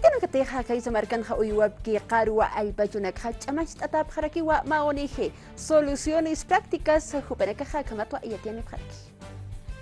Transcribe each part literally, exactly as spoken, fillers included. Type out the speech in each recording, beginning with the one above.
Yatiyanakatixa kaysa markanxa uywapki qarwa allpachunakxa ch'amacht'atäpxarakiwa, mä unixi Soluciones Prácticas jupanakaxa akhamatwa yatiyanipxaraki.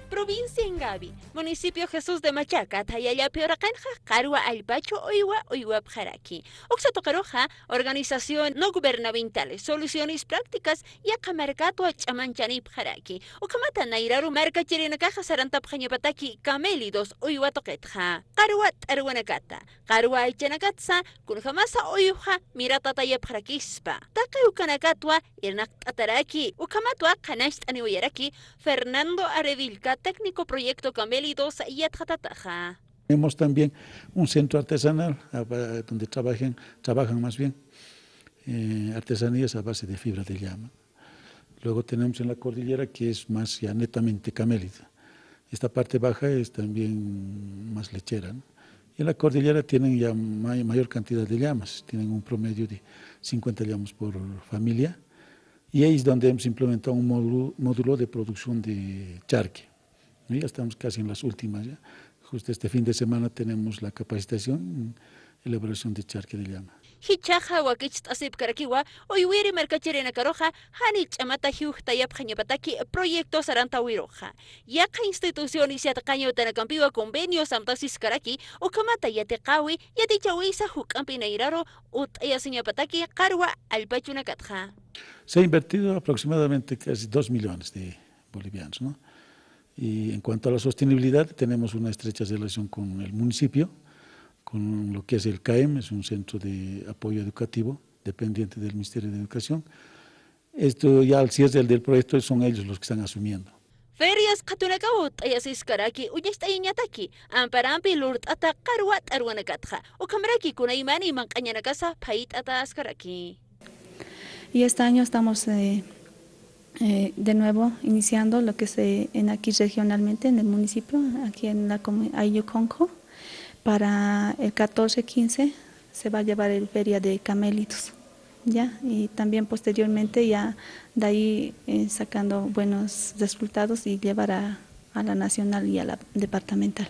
Provincia Ingavi, municipio Jesús de Machaca, thayallapi uraqinxa qarwa allpachu uywa uywapxaraki. Uksa tuqiruxa organización no gubernamental Soluciones Prácticas yaqha markatwa ch'amanchanipxaraki. Ukhamata nayraru markachirinakaxa sarantapxañapataki camélidos uywa tuqitxa. Qarwa t'arwanakata, qarwa aychanakatsa kunjamasa uywxa miratatayapxarakispa. Taqi ukanakatwa irnaqt'ataraki, ukhamatwa qhanañcht'aniwayaraki Fernando Arevilca, técnico proyecto camélidos yatxatataxa. Tenemos también un centro artesanal, ah, pa-, donde trabajen, trabajan más bien, eh, artesanías a base de fibra de llama. Luego tenemos en la cordillera, que es más ya netamente camélida. Esta parte baja es también más lechera, ¿no? Y en la cordillera tienen ya may-, mayor cantidad de llamas, tienen un promedio de cincuenta llamas por familia. Y ahí es donde hemos implementado un módulo, módulo de producción de charque. ¿No? Ya estamos casi en las últimas ya. Justo este fin de semana tenemos la capacitación en elaboración de charque de llama. Jichhaxa wakicht'asipkarakiwa uywiri markachirinakaruxa jani ch'amata jiwjtayapxañapataki proyecto sarantawiruxa. Yaqha instituciones yatiqaña utanakampiwa convenios amtasiskaraki, ukhamata yatiqawi yatichawisa juk'ampi nayraru utt'ayasiñapataki qarwa allpachunakatxa. Se ha invertido aproximadamente casi dos millones de bolivianos, ¿no? Y en cuanto a la sostenibilidad, tenemos una estrecha relación con el municipio, con lo que es el caem, es un centro de apoyo educativo dependiente del Ministerio de Educación. Esto ya al cierre del, del proyecto son ellos los que están asumiendo. Ferias qhatunakaw utt'ayasiskaraki, uñacht'ayañataki amparampi lurt'ata qarwa t'arwanakatxa, ukhamaraki kunaymani manq'añanakasa phayt'ataskaraki. Y este año estamos, eh, eh, de nuevo iniciando lo que es, eh, en aquí regionalmente en el municipio, aquí en la comu-, Ayllu Khonkhü, para el catorce quince se va a llevar el feria de camélidos, ¿ya? Y también posteriormente ya de ahí, eh, sacando buenos resultados y llevar a, a la nacional y a la departamental.